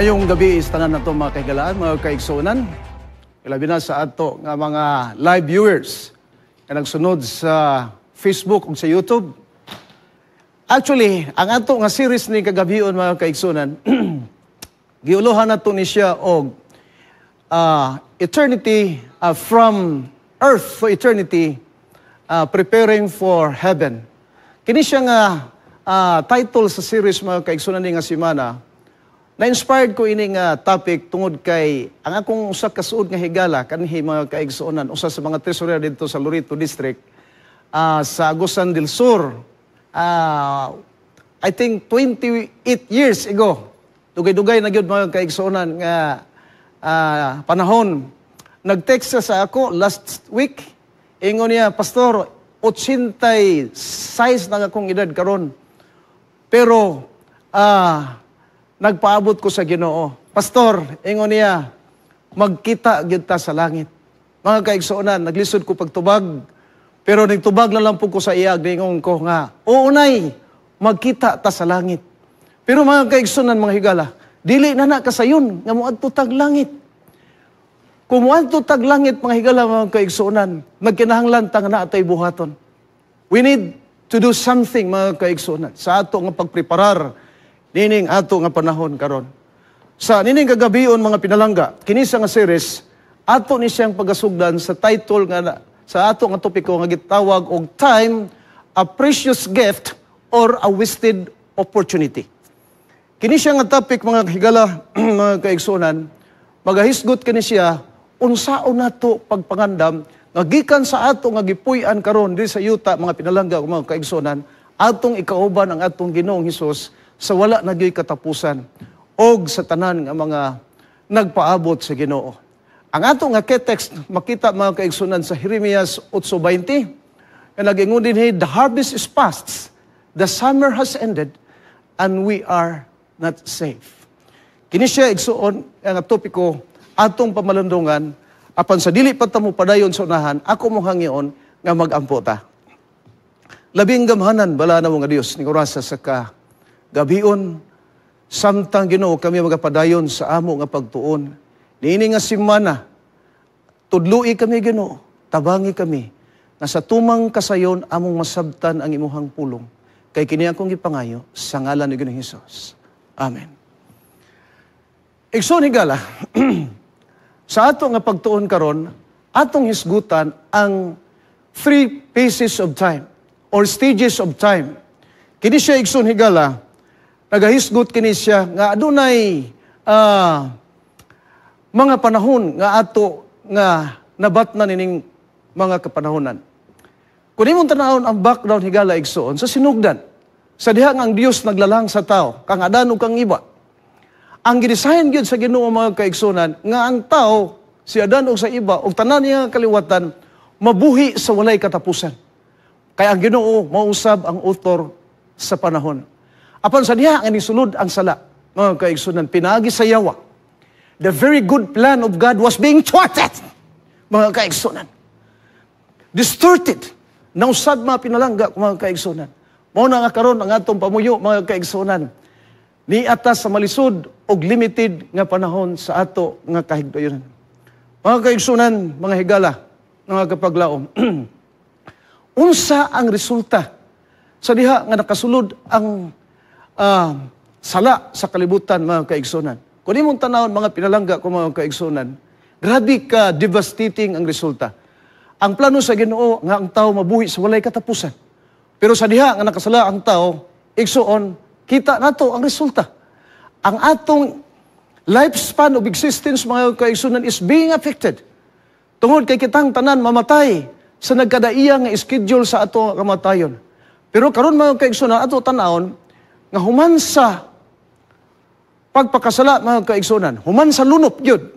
Maayong gabii sa tanan nato, mga kahigalaan, mga kaigsuonan. Ilabi na sa ato nga mga live viewers nga nagsunod sa Facebook ug sa YouTube. Actually, ang ato nga series ni kagabion, mga kaigsuonan, giuluhan nato ni siya og eternity, from earth to eternity, preparing for heaven. Kini siya nga title sa series, mga kaigsuonan, ni nga semana. Na-inspired ko ini nga topic tungod kay ang akong usa ka suod nga higala kanhi, mga kaigsuonan, usa sa mga treasurer didto sa Loreto District sa Agusan del Sur. I think 28 years ago. Dugay-dugay na gyud, mga kaigsuonan, nga panahon. Nag-text siya sa ako last week. Ingon niya, "Pastor, 86 na akong edad karon. Pero nagpaabot ko sa Ginoo. Pastor," ingon niya, "magkita gyud ta sa langit." Mga kaigsuonan, naglisod ko pagtubag. Pero nagtubag na lang po ko sa iyag, ningon ko nga, "Oo nay, magkita ta sa langit." Pero mga kaigsuonan, mga higala, dili na na kasayon nga moadto tag langit. Kung moadto tag langit, mga higala, mga kaigsuonan, nagkinahanglan ta nga naa tay buhaton. We need to do something, mga kaigsuonan, sa ato nga pagpreparar nining ato nga panahon karon. Sa nining kagabion, mga pinalangga, kini sa nga series ato ni siyang pagasugdan sa title nga sa ato nga topiko nga gitawag og "Time, a precious gift or a wasted opportunity." Kini siya nga topic, mga higala, mga kaigsuonan, magahisgot kini siya unsaon nato pagpangandam nga gikan sa ato nga gipuy-an karon diri sa yuta, mga pinalangga, mga kaigsuonan, atong ikauban ang atong Ginoong Hesus sa wala na gyoy katapusan og sa tanan nga mga nagpaabot sa Ginoo. Ang ato nga text makita, mga kaigsuonan, sa Jeremias 8:20 nga nag-ingon dinhi, "The harvest is past, the summer has ended, and we are not safe." Kini siya, igsuon, ang topiko atong pamalandungan. Apan sa dili pa ta mo padayon sa unahan, ako mo hangyoon nga magampo ta. Labing gamhanan, balaan nga Dios, ning orasa sa kagabion, samtang, Ginoo, kami magapadayon sa amo nga pagtuon niini nga semana, tudloi kami, Ginoo, tabangi kami nga sa tumang kasayon among masabtan ang imuhang pulong. Kay kini akong gipangayo sa ngalan ni Ginoong Hesus. Amen. Igsoon higala, sa ato nga pagtuon karon, atong hisgutan ang three phases of time or stages of time. Kini siya, igsoon higala, nagahisgot kini siya nga adunay mga panahon nga ato nga nabatnan nining mga kapanahonan. Kung imong tanawon ang background, higala, igsoon, sa sinugdan, sa diha nga ang Dios naglalang sa tao, kang Adan ug kang Eva. Ang gidesign gyud sa Ginoo, mga kaigsuonan, nga ang tao, si Adan ug sa Eva ug tanan niya nga kaliwatan, mabuhi sa walay katapusan. Kaya ang Ginoo mausab ang author sa panahon. Apan sa diha nga nisulod ang sala, mga kaigsuonan, pinaagi sa yawa, the very good plan of God was being thwarted, mga kaigsuonan. Distorted. Nausab, mga pinalangga, mga kaigsuonan. Mao na nga karon ang atong pamuyo, mga kaigsuonan, ni atas sa malisod og limited nga panahon sa ato nga kahigdayonan. Mga kaigsuonan, mga higala, mga kapaglaom, unsa ang resulta sa diha nga nakasulod ang sala sa kalibutan, mga kaigsuonan? Kung imong tanawon, mga pinalangga ko, mga kaigsuonan, grabe ka devastating ang resulta. Ang plano sa Ginoo nga ang tao mabuhi sa walay katapusan. Pero sa diha nga nakasala ang tao, igsuon, kita nato ang resulta. Ang atong lifespan of existence, mga kaigsuonan, is being affected. Tungod kay kitang tanan mamatay sa nagkadaiya nga schedule sa ato nga kamatayon. Pero karon, mga kaigsuonan, ato tanawon nga human sa pagpakasala, mga kaigsuonan, human sa lunop gyud.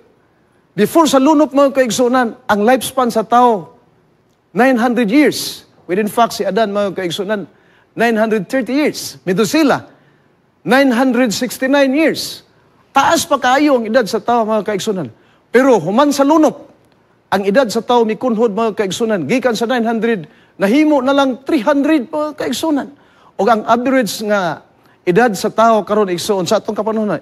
Before sa lunop, mga kaigsuonan, ang lifespan sa tao 900 years. Within fact, si Adan, mga kaigsuonan, 930 years. Methuselah, 969 years. Taas pa kaayo ang edad sa tao, mga kaigsuonan. Pero human sa lunop, ang edad sa tao mikunhod, mga kaigsuonan. Gikan sa 900, nahimo na lang 300, mga kaigsuonan. O ang average nga edad sa tao karon, igsuon, sa atong kapanahon,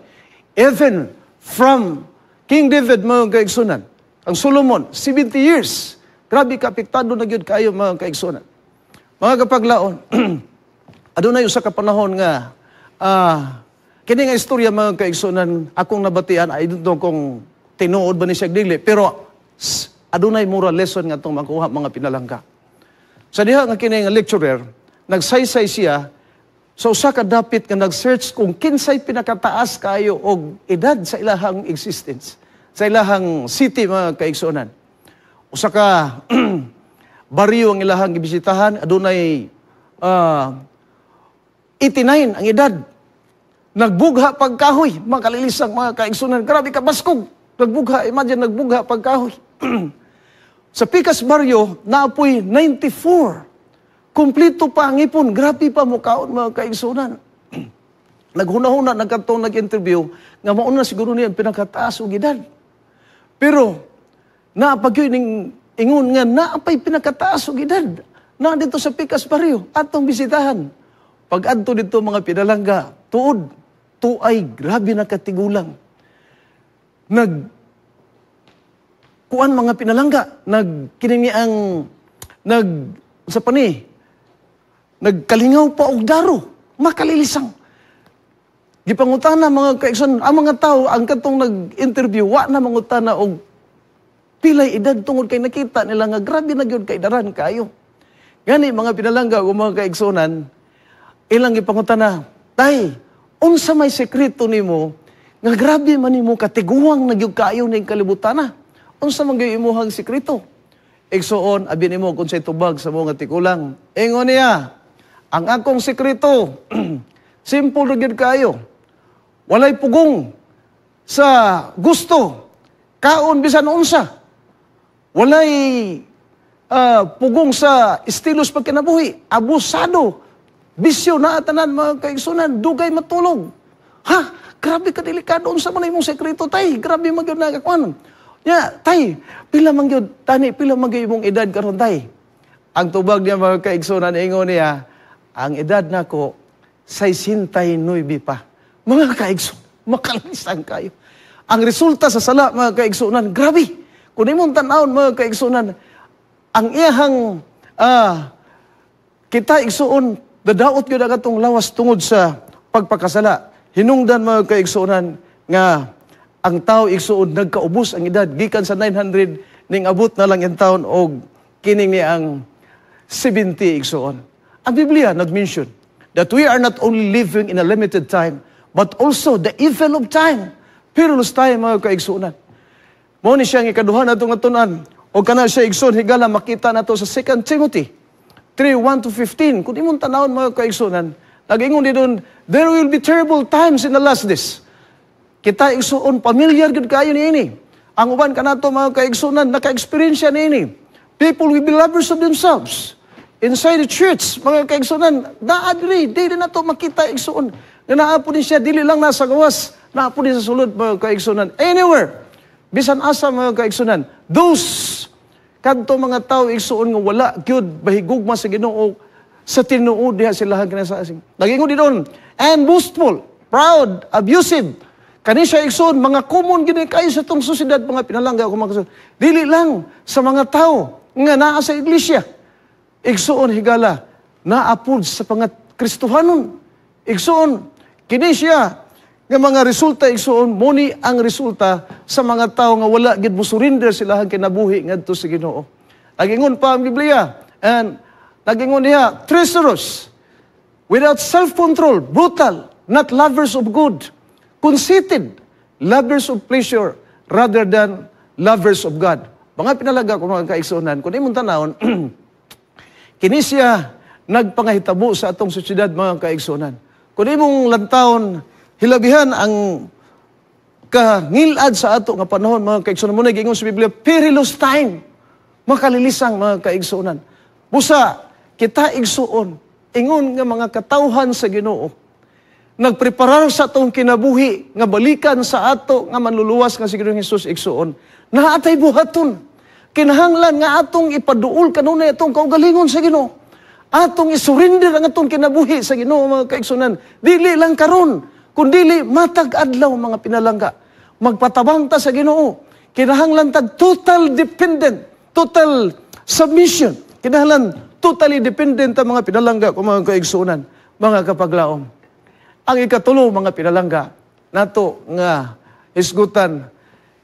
Even from King David, mga kaigsunan, ang Solomon, 70 years. Grabe ka apektado na gyud kayo, mga kaigsunan. Mga kapaglaon, adunay usa ka panahon nga kini nga istorya, mga kaigsunan, akong nabatian. I don't know kung tinuod ba ni siya, dili, pero adunay moral lesson nga atong makuha, mga pinalangga. Sa diha nga kini nga lecturer, nagsaysay siya sa usa ka dapit nga nag-search kung kinsay pinakataas kayo og edad sa ilahang existence, sa ilahang city, mga kaigsuonan. Usa ka baryo ang ilahang gibisitahan, adunay 89 ang edad. Nagbugha pagkahoy, makalilisang, mga kaigsunan. Grabe ka baskog. Nagbugha, imagine, nagbugha pagkahoy. Sa Pikas Barrio, naapoy 94. Kumplito pa ang ipon. Grabe pa mukaon, mga kaigsunan. Naghuna-huna nagkatong nag-interview nga mauna siguro niya ang pinakataas og edad. Pero naapagyoy ning ingon nga naapay pinakataas og edad na dito sa Pikas Barrio atong bisitahan. Pag adto dito, mga pinalangga, tuod, tuay grabe na katigulang. Nag kuan, mga pinalangga, nag kini ang nag sa pani nagkalingaw pa og daro, makalilisang. Gipangutana, mga kaigsoon, ang mga tao, ang katong nag-interview, wa na mangutana og pilay edad tungod kay nakita nila nga grabe na gyud kay daran kayo. Gani, mga pinalangga o mga kaigsunan, ilang gipangutana, "Tay, unsa may sekreto nimo nga grabe man nimo katiguang na gyud kayo ning kalibutan na? Unsa man gyud imuhang sekreto?" Igsuon, abi nimo kung say tubag sa mga tigulang. Ingon niya, "Ang akong sekreto, simple ra gyud kayo. Walay pugong sa gusto, kaon bisan unsa. Walay pugong sa estilos pagkinabuhi, abusado, bisyo na tanan, mga kaigsunan, dugay matulog." "Ha, grabe ka delikado, unsa man imong sekreto, tay? Grabe man gyud nakakuan. Ya, tay, pila man gyud tani, pila man gyud imong edad karon, tay?" Ang tubag niya, mga kaigsunan, ingon niya, "Ang edad nako 69 pa." Mga kaigsunan, makalisan kayo. Ang resulta sa sala, mga kaigsunan, grabe. Kung imong tan-awon, mga kaigsunan, ang iyahang kita, igsuon, dadaot gyud ang atong lawas tungod sa pagpakasala. Hinungdan, mga kaigsuonan, nga ang tao, igsuon, nagkaubos ang edad gikan sa 900 ning abot na lang in taon og kining ni ang 70, igsuon. Ang Biblia nag-mention that we are not only living in a limited time but also the evil of time. Perilous time, mga kaigsuonan. Mao ni siya ang ikaduha natong natunan. O kana siya, igsoon, higala makita nato sa 2 Timothy 3:1 to 15. Kung imong tanawon, mga kaigsuonan, nag-ingon di doon, there will be terrible times in the last days. Kita, igsuon, familiar gud kayo niini. Ang uban kanato, mga kaigsuonan, naka-experience niini. People will be lovers of themselves. Inside the church, mga kaigsuonan, naa diri, dili na to makita, igsuon. Nga naa po din siya, dili lang nasa gawas, naa po din sa sulod, mga kaigsuonan. Anywhere, bisan asa, mga kaigsuonan, those kadto mga tao, igsuon, nga wala gyud bahigugma sa Ginoo sa tinuod diha sila kinasaasing. Nagingon di doon, and boastful, proud, abusive. Kani siya, igsoon, mga common gini kayo sa tong sosyedad, mga pinalangga ko, mga kaigsuon. Dili lang sa mga tao nga naa sa iglesia. Igsuon, higala, naapod sa mga Kristohanon. Igsuon, kini siya nga mga resulta, igsuon, muni ang resulta sa mga tao nga wala gid mo surrender sila ang kinabuhi ngadto sa Ginoo. Nagingon pa ang Biblia and nagingon niya, treacherous, without self-control, brutal, not lovers of good, conceited, lovers of pleasure rather than lovers of God. Mga pinalangga ko, mga kaigsuonan, kung imong tanawon, kini siya nagpangahitabo sa atong sosyedad, mga kaigsuonan. Kung imong lantawon, hilabihan ang kangilad sa ato nga panahon, mga kaigsuonan, mo na giingon sa Biblia, perilous time. Makalilisang, mga kaigsuonan. Busa, kita, igsuon, ingon nga mga katawhan sa Ginoo, nagpreparar sa atong kinabuhi nga balikan sa ato nga manluluwas nga si Ginoong Hesus, igsuon. Naatay buhaton. Kinahanglan nga atong ipaduol kanunay atong kaugalingon sa Ginoo. Atong isurrender ang atong kinabuhi sa Ginoo, mga kaigsunan. Dili lang karon. Kundili matag adlaw, mga pinalangga, magpatabang ta sa Ginoo. Kinahanglan tag total dependent, total submission. Kinahanglan totally dependent ang mga pinalangga kung mga kaigsunan, mga kapaglaom. Ang ikatulo, mga pinalangga, nato nga hisgutan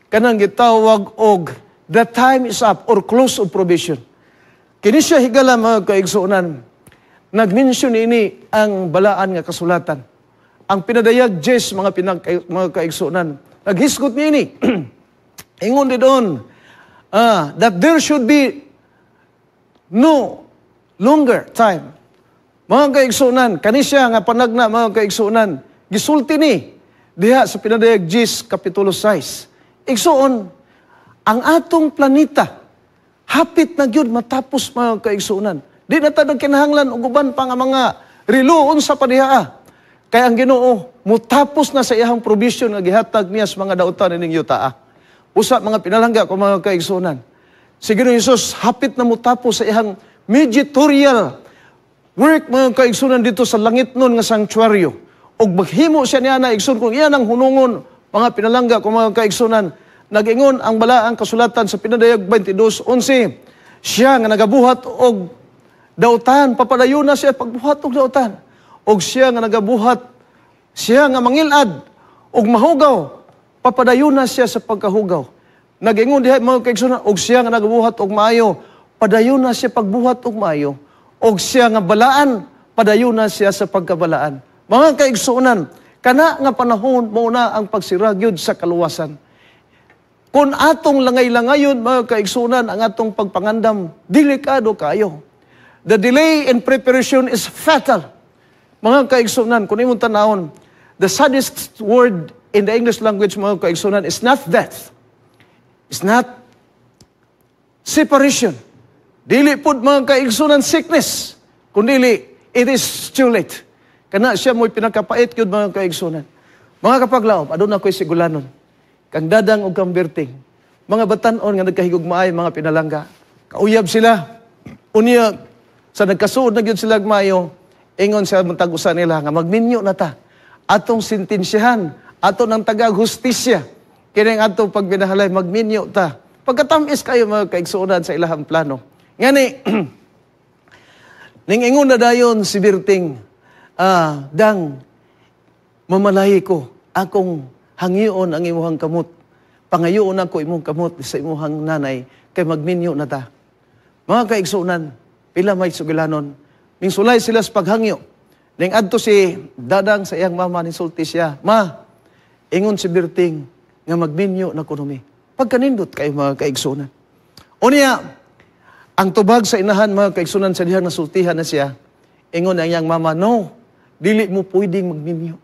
kanang gitawag og the time is up or close of probation. Kini siya, higala, mga kaigsuonan, nag-mention ini ang balaan nga kasulatan. Ang Pinadayag 10, mga kaigsuonan, naghisgot niini. Ingon di doon, that there should be no longer time. Mga kaigsuonan, kani siya nga panagna, mga kaigsuonan, gisulti ni diha sa Pinadayag 10, Kapitulo 6. Igsuon, ang atong planeta, hapit na gyud matapos, mga kaigsuonan. Di na ta nagkinahanglan og uban pa nga mga relo unsa pa diha. Kay ang Ginoo mutapos na sa iyang provision nga gihatag niya sa mga dautan ining yuta. Usa, mga pinalangga ko, mga kaigsuonan, si Ginoo Hesus hapit na mutapos sa iyang mediatorial work, mga kaigsuonan, dito sa langit nun nga sanctuaryo. Og maghimo siya niya na, igsoon, kung iyan ang hunungon, mga pinalangga ko, mga kaigsuonan, nag-ingon ang balaang kasulatan sa Pinadayag 22:11, siya nga nagabuhat og dautan, papadayon na siya pagbuhat og dautan. Og siya nga nagabuhat, siya nga mangilad og mahugaw, papadayon na siya sa pagkahugaw. Nag-ingon diha, mga kaigsuonan, og siya nga nagabuhat og maayo, padayon na siya pagbuhat og maayo. Og siya nga balaan, padayon na siya sa pagkabalaan. Mga kaigsuonan, kana nga panahon mao na ang pagsira gyud sa kaluwasan. Kung atong langay-langayon, mga kaigsuonan, ang atong pagpangandam, delikado kayo. The delay in preparation is fatal. Mga kaigsuonan, kung imong tanawon, the saddest word in the English language, mga kaigsuonan, is not death. It's not separation. Dili pud, mga kaigsuonan, sickness. Kundili, it is too late. Kana siya mo'y pinakapait yun, mga kaigsuonan. Mga kapaglaom, aduna ko'y sigulanon. Kang Dadang og kang Berting, mga batan-on nga nagkahigugmaay, mga pinalangga. Kauyab sila. Unya, sa nagkasuod na gyud sila maayo, ingon sa matag usa nila nga magminyo na ta. Atong sentensyahan, ato ng taga-hustisya. Kini ang atong pagbinahalay, magminyo ta. Pagkatamis kayo, mga kaigsuonan, sa ilahang plano. Ngani, ning ingon na dayon si Berting, "Dang, mamalahi ko, akong hangyoon ang imuhang kamot. Pangayoon ako imong kamot sa imuhang nanay, kay magminyo na ta." Mga kaigsuonan, pila may sugilanon, ning sulay sila sa paghangyo. Ning adto si Dadang sa iyang mama, ning sulti siya, "Ma, ingon si Berting nga magminyo na kuno mi." Pagkanindot kayo, mga kaigsuonan. Unya, ang tubag sa inahan, mga kaigsuonan, sa dihang nasultihan na siya, ingon ang iyang mama, "No, dili mo pwedeng magminyo.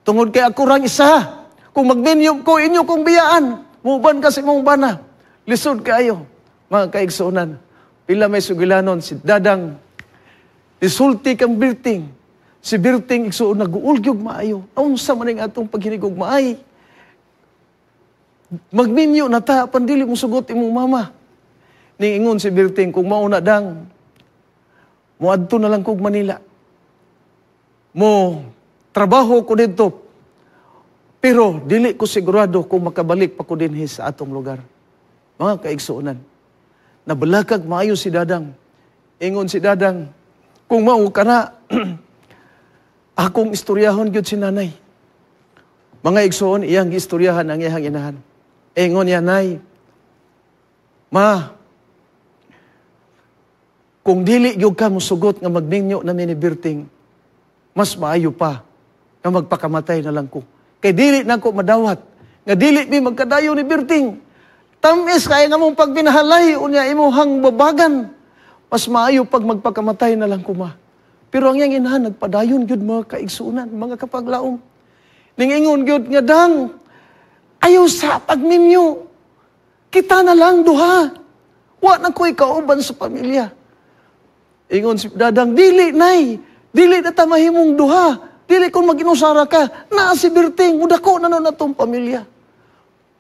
Tungod kay ako rang isa. Kung magminyo ko, inyo kong biyaan. Muban ka sa imong bana." Lisod kayo, mga kaigsuonan. Pila may sugilanon, si Dadang, isulti kang Berting. Si Berting, igsuon, nag-uulgyog maayo. "Unsa man ang atong paghinigugmaay? Magminyo na ta, pandili mo sugot imong mama." Ning ingon si Berting, "Kung mauna, Dang, muadto na lang kog Manila. Mo trabaho ko dito. Pero dili ko sigurado kung makabalik pa ko dinhi sa atong lugar." Mga kaigsuonan, nabalakag maayo si Dadang. Ingon si Dadang, "Kung mao ka na, akong istoryahon gyud si nanay." Mga igsoon, iyang giistoryahan ang iyang inahan. Ingon niya, "Nay, Ma, kung dili gyud ka musugot nga magminyo na mi ni Berting, mas maayo pa nga magpakamatay na lang ko. Kay dili na ko madawat nga dili mi magkadayo ni Berting. Tamis kaya nga mong pagbinahalay, unya imuhang babagan. Mas maayo pag magpakamatay na lang ko, Ma." Pero ang iyang inahan nagpadayon gyud, mga kaigsunan, mga kapaglaom. Ning ingon gyud nga, "Dang, ayaw sa pagminyo. Kita na lang duha. Wa na ko'y kauban sa pamilya." Ingon si Dadang, "Dili, Nay. Dili na ta mahimong duha. Dili kung mag-inusara ka. Naa si Berting, mudako na nun atong pamilya."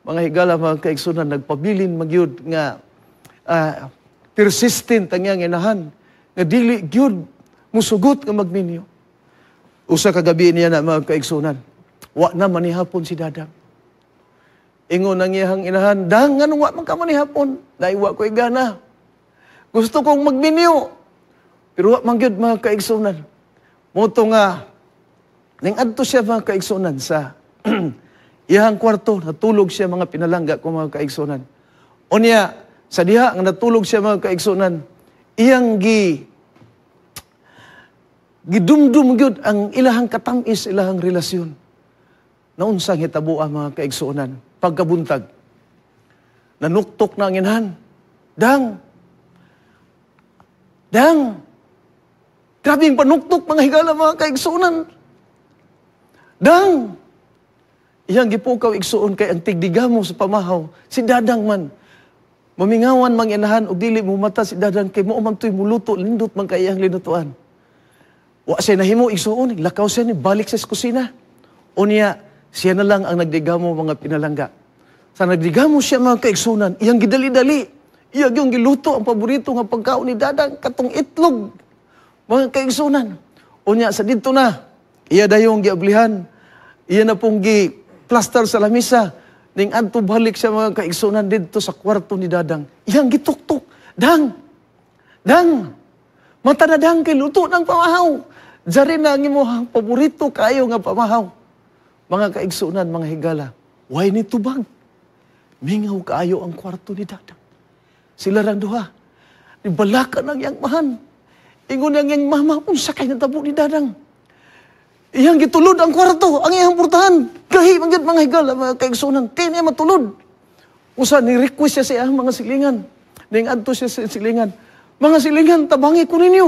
Mga higala, mga kaigsunan, nagpabilin magyud nga persistent ang iyang inahan. Nga dili gyud musugot nga magminyo. Usa ka gabi niya na, mga kaigsunan. Wa na manihapon si Dadang. Ingon ang iyang inahan, "Dang, nganong wa man ka manihapon?" "Day, wa ko'y gana. Gusto kong magminyo." Pero wa man gyud, mga kaigsunan. Mao to nga, ning adto siya, mga kaigsunan, sa iyang kwarto, natulog siya, mga pinalangga ko mga kaigsunan. Unya, sa diha nga natulog siya, mga kaigsunan, iyang gidumdum gyud ang ilahang katamis, ilahang relasyon. Naunsang hitabo, mga kaigsuonan, pagkabuntag, nanuktok na ang inahan. "Dang! Dang!" Grabe yung panuktok, mga higala, mga kaigsuonan. "Dang!" Iyang gipukaw, igsuon, kay ang tigdigamo sa pamahaw, si Dadang man. Mamingawan mang inahan og dili mo mata si Dadang kay mao man to'y muluto, lindot man kay iyang linutuan. Wa siya nahimo, igsuon, lakaw siya ni balik sa kusina. Unya, siya na lang ang nagdigamo, mga pinalangga. Sa nagdigamo siya, mga kaigsunan, iyang gidali-dali. Iyang yung giluto ang paborito nga pagkaon ni Dadang, katong itlog. Mga kaigsunan. Unya, sa didto na, iya dayong giablihan. Iya na pong gi plaster sa lamisa. Ning adto balik siya, mga kaigsunan, didto sa kwarto ni Dadang. Iyang gituktok. "Dang! Dang! Mata na, Dang, kay luto ng pamahaw. Diri na ang imong paborito kayo nga pamahaw." Mga kaigsunan, mga higala, way ni tubag. Mingaw kaayo ang kwarto ni Dadang. Sila rang duha. Nibalaka ng iyang amahan. Ingon ang iyang mama, "Unsa kay natabo ni Dadang?" Iyang gitulod ang kwarto, ang iyang purtahan. Gahi man gyud, mga higala, mga kaigsunan. Kay niya matulod. Usa ni request siya sa iyang mga silingan. Ning adto siya sa silingan. "Mga silingan, tabangi ko ninyo.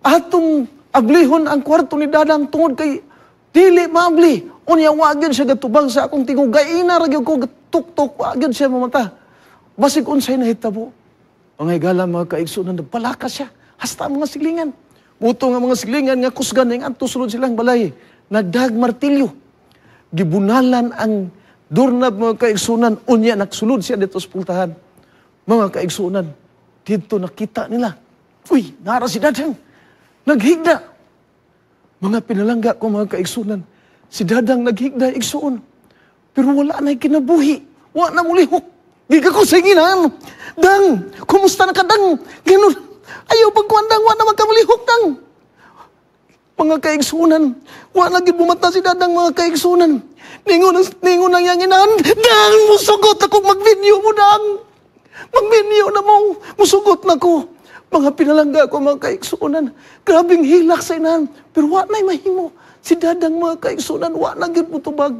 Atong ablihon ang kwarto ni Dadang tungod kay dili maabli. Unya wa gyud siya gatubang sa akong tingog. Gaina ra gyud ko tuktok, wa gyud siya mamata. Basig unsay nahitabo." Mga higala, mga kaigsunan, nagbalaka siya. Hasta ang mga silingan. Mao to nga mga silingan nga kusgan ning adto sulod silang balay. Nagdag martilyo. Gibunalan ang doorknob, mga kaigsunan. Unya nagsulod siya dito sa pultahan. Mga kaigsunan, dito nakita nila. Uy, nara si Dadang. Naghigda. Mga pinalangga ko, mga kaigsunan, si Dadang naghigda, igsuon. Pero wala na kinabuhi. Wala na mulihok. Giga ko sa inahan. "Dang, kumusta na ka, Dang? Ganun. Ayaw pagkuan, Dang, wala na magkamulihok, Dang." Mga kaigsunan, wala gyud bumata si Dadang, mga kaigsunan. Ningon ang iyang inahan, "Dang, musugot ako, mag-video mo, Dang. Mag-video na mo, musugot na ko." Mga pinalangga ko, mga kaigsunan, grabing hilak sa inahan, pero wa na'y mahimo. Si Dadang, mga kaigsunan, wa na gyud mutubag.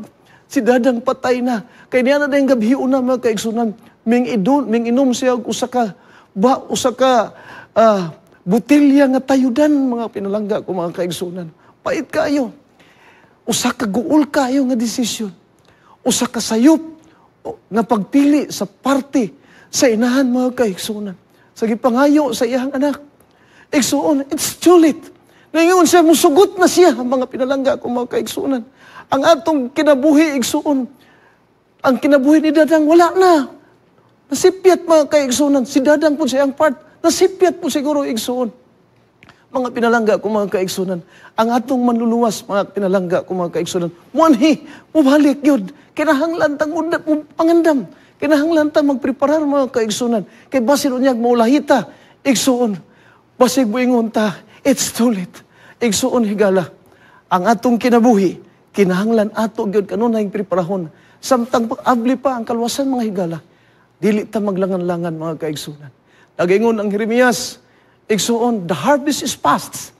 Si Dadang patay na. Kay niya na dayong gabi una, mga kaigsunan, ming inom siya og usa ka botelya nga tayudan, mga pinalangga ko, mga kaigsunan. Pait kayo. Usa ka guol kayo nga desisyon. Usa ka sayop nga pagpili sa parte sa inahan, mga kaigsunan. Sa gipangayo sa iyang anak. Igsuon, it's too late. Ngayon siya, musugot na siya, mga pinalangga ko, mga kaigsunan. Ang atong kinabuhi, igsuon, ang kinabuhi ni Dadang, wala na. Nasipyat, mga kaigsunan. Si Dadang po sa iyang part, nasipyat po siguro, igsuon. Mga pinalangga ko, mga kaigsunan, ang atong manluluwas, mga pinalangga ko, mga kaigsunan, muanhi, mubalik yun. Kinahanglan tang pangandam. Kinahanglan tang magpreparar, mga kaigsunan. Kay basin unyag maulahita, igsuon. Basig buingon ta, it's too late. Igsuon, higala, ang atong kinabuhi, kinahanglan ato gyud kanunay preparahon. Samtang abli pa ang kalwasan, mga higala, dili ta maglangan-langan, mga kaigsunan. Nagingon ang Jeremias, igsuon, "The harvest is past,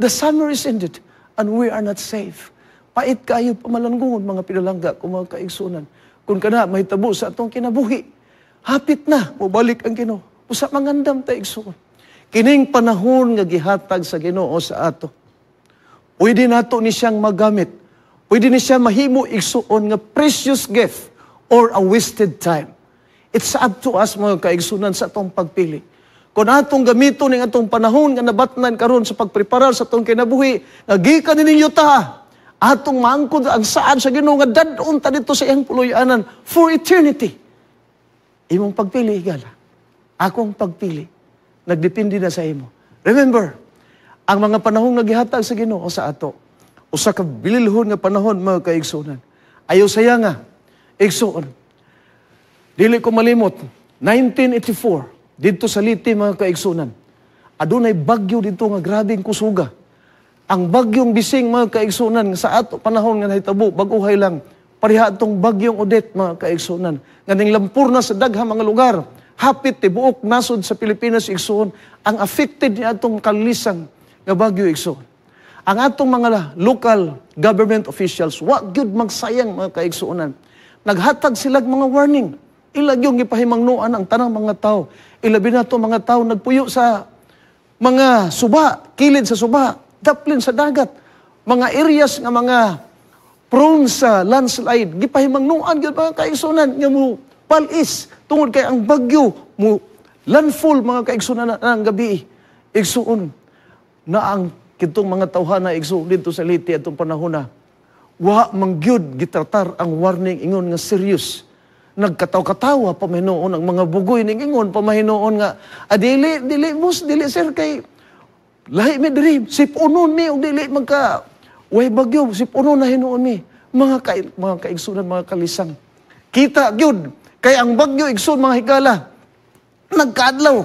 the summer is ended, and we are not safe." Pait kayo pamalangungon, mga pinalangga ko, mga kaigsunan. Kung kana mahitabo sa atong kinabuhi, hapit na, mubalik ang Ginoo. Usa mangandam ta, igsuon. Kining panahon nga gihatag sa Ginoo sa ato, pwede nato ni siyang magamit. Pwede ni siya mahimo, igsuon, nga precious gift or a wasted time. It's up to us, mga kaigsunan, sa atong pagpili. Kung atong gamiton ning atong panahon nga nabatnan karon sa pagpreparar sa atong kinabuhi, nga gikan ninyo ta, atong maangkon ang saad sa Ginoo nga dad-on ta dito sa iyang puloy-anan for eternity. Imong pagpili, higala. Akong pagpili. Nagdepende na sa imo. Remember, ang mga panahong nagihatag sa Ginoo sa ato, Usa ka bililhon nga panahon, mga kaigsunan. Ayaw saya nga, igsuon. Dili ko malimot, 1984, dito sa Leyte, mga kaigsunan. Adunay bagyo dito nga grabeng kusuga. Ang bagyong Bising, mga kaigsunan, sa ato panahon nga nahitabo, bag-ohay lang, pareha atong bagyong Odette, mga kaigsunan. Nga ning lampur na sa daghang mga lugar, hapit tibuok nasod sa Pilipinas, igsuon, ang affected ni atong kalisang nga bagyo, igsuon. Ang atong mga local government officials, wa gyud magsayang, mga kaigsuonan. Naghatag sila mga warning. Ila gyud gipahimangnoan ang tanang mga tao. Ilabi na to mga tao nagpuyo sa mga suba, kilid sa suba, daplin sa dagat, mga areas nga mga prone sa landslide, gipahimangnoan gyud, mga kaigsuonan, nga mo palis tungod kay ang bagyo mo landfall, mga kaigsuonan, ang gabi. Igsuon na ang kitong mga tawhana, igsuon, dito sa Leyte atong panahon na wa man gyud gitratar ang warning ingon nga serious. Nagkataw-katawa pa mahinuon ang mga bugoy ning ingon pa mahinuon nga, "Ah, dili, dili boss, dili sir, kay lahi mi diri, sipunon mi og dili magka way bagyo, sipunon na hinuon mi." Mga kaigsunan, mga kalisang, kita gyud kay ang bagyo, igsoon, mga higala, nagkaadlaw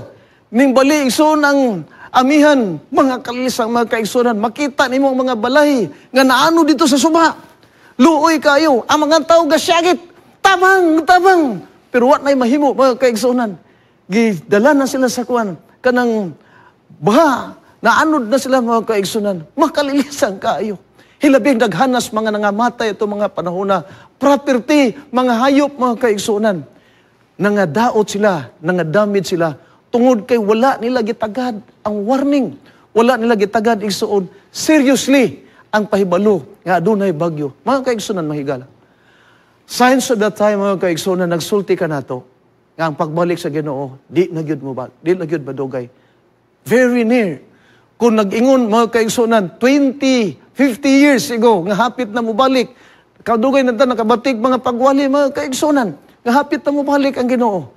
ning bali, igsoon, ang amihan, mga kalisang, mga kaigsunan. Makita nimo ang mga balay nga naano dito sa suba. Luoy kayo ang mga tao, gasyagit, "Tabang, tabang!" Pero wa nay mahimo, mga kaigsunan. Gidala na sila sa kuan kanang baha, naanod na sila, mga kaigsunan. Makalilisan kaayo. Hilabing daghanas mga nangamatay ito mga panahon na, property, mga hayop, mga kaigsunan. Nangadaot sila, nangadamid sila, tungod kay wala nila gitagad ang warning. Wala nila gitagad, igsuon, seriously ang pahibalo nga adunay bagyo. Mga kaigsunan, mahigala. Signs of the time, mga kaigsunan, nagsulti ka nato nga ang pagbalik sa Ginoo di na gyud mo ba, di na gyud madugay. Very near. Kung nag-ingon, mga kaigsunan, 20, 50 years ago nga hapit na mobalik, kadugay na ta nakabatig mga pagwali, mga kaigsunan, nga hapit na mobalik ang Ginoo.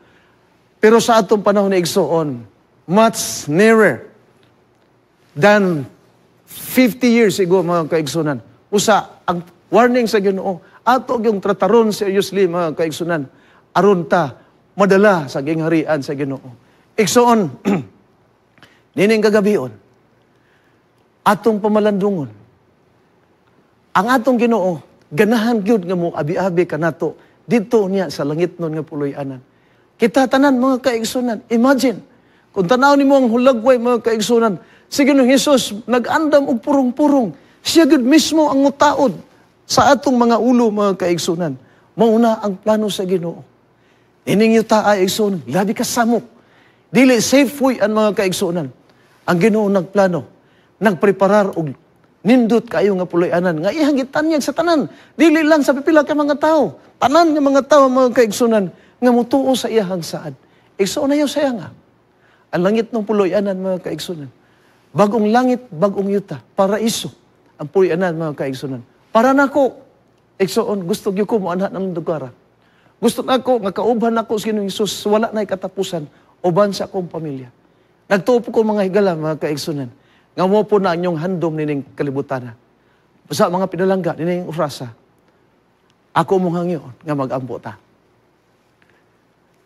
Pero sa atong panahon ni, igsuon, much nearer than 50 years ago, mga kaigsunan. Usa, ang warning sa Ginoo, ato yung trataron seriously, mga kaigsunan, aron ta madala sa gingharian sa Ginoo. Igsuon, nining kagabion, atong pamalandungon, ang atong Ginoo, ganahan gyud nga mo abi-abi kanato dito niya sa langit nun nga puloy-anan. Kita tanan, mga kaigsunan, imagine, kung tanaw nimo ang hulagway, mga kaigsunan, si Ginoong Hesus nag-andam og purong-purong. Siya gyud mismo ang mutaod sa atong mga ulo, mga kaigsunan. Mauna ang plano sa Ginoo. Ining yuta ay, igsuon, labi ka samok. Dili safe huy ang mga kaigsunan. Ang Ginoo nagplano, nagpreparar og nindot kayo nga puloy-anan nga iyang gitanyag sa tanan. Dili lang sa pipila ka mga tao. Tanan nga mga tao, mga kaigsunan, nga mutuo sa iyahang saad. Igsuon, ayaw saya nga. Ang langit ng puloy-anan, mga kaigsunan. Bagong langit, bagong yuta, paraiso ang puloy-anan, mga kaigsunan. Para nako, igsuon, gusto gyud ko moanha ng dugara. Gusto nako nga kauban nako sa Ginoong Hesus, wala na'y katapusan uban sa akong pamilya. Nagtuo po ko, mga higala, mga kaigsunan, nga mo po na inyong handom nining kalibutan. Sa mga pinalangga nining orasa, ako mong hangyoon nga mag-ampo ta.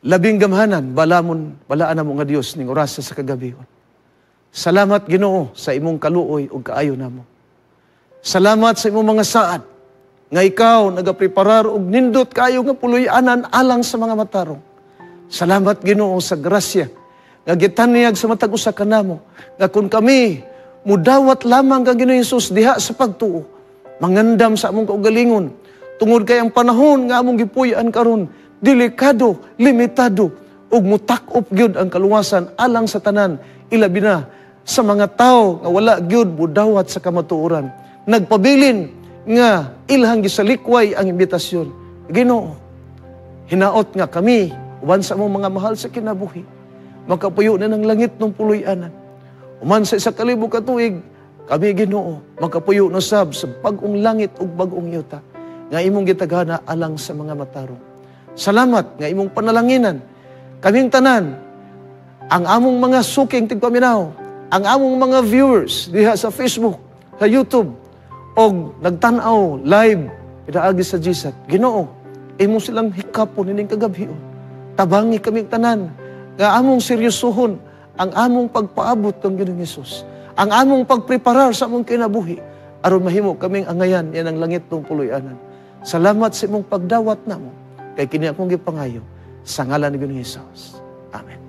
Labing gamhanan, balamon, balaan na mo nga Dios ning orasa sa kagabion. Salamat, Ginoo, sa imong kaluoy ug kaayo namo. Salamat sa imong mga saad nga ikaw nagapreparar og nindot kayo nga puloy-anan alang sa mga matarong. Salamat, Ginoo, sa grasya nga gitanyag sa matag usa kanamo nga kung kami mudawat lamang kang Ginoong Hesus diha sa pagtuo, mangandam sa among kaugalingon tungod kay ang panahon nga among gipuy-an karon delikado, limitado ug mutak-op gyud ang kaluwasan alang sa tanan, ilabi na sa mga tao nga wala gyud mudawat sa kamatuoran. Nagpabilin nga ilhang gisalikway ang imbitasyon. Ginoo, hinaot nga kami uban sa among mga mahal sa kinabuhi makapuyo na ng langit ng puloy-anan. Uman sa 1,000 ka tuig, kami, Ginoo, makapuyo na sab sa bag-ong langit ug bag-ong yuta nga imong gitagana alang sa mga matarong. Salamat nga imong panalanginan kaming tanan, ang among mga suking tigpaminaw, ang among mga viewers diha sa Facebook, sa YouTube, Og nagtan-aw live pinaagi sa GSAT. Ginoo, imo silang hikapon ining kagabhion. Tabangi kami tanan nga among seryosohon ang among pagpaabot kang Ginoong Hesus. Ang among pagpreparar sa among kinabuhi aron mahimo kaming angayan yan ang langit ng puloy-anan. Salamat sa imong pagdawat namo kay kini akong gipangayo sa ngalan ni Ginoong Hesus. Amen.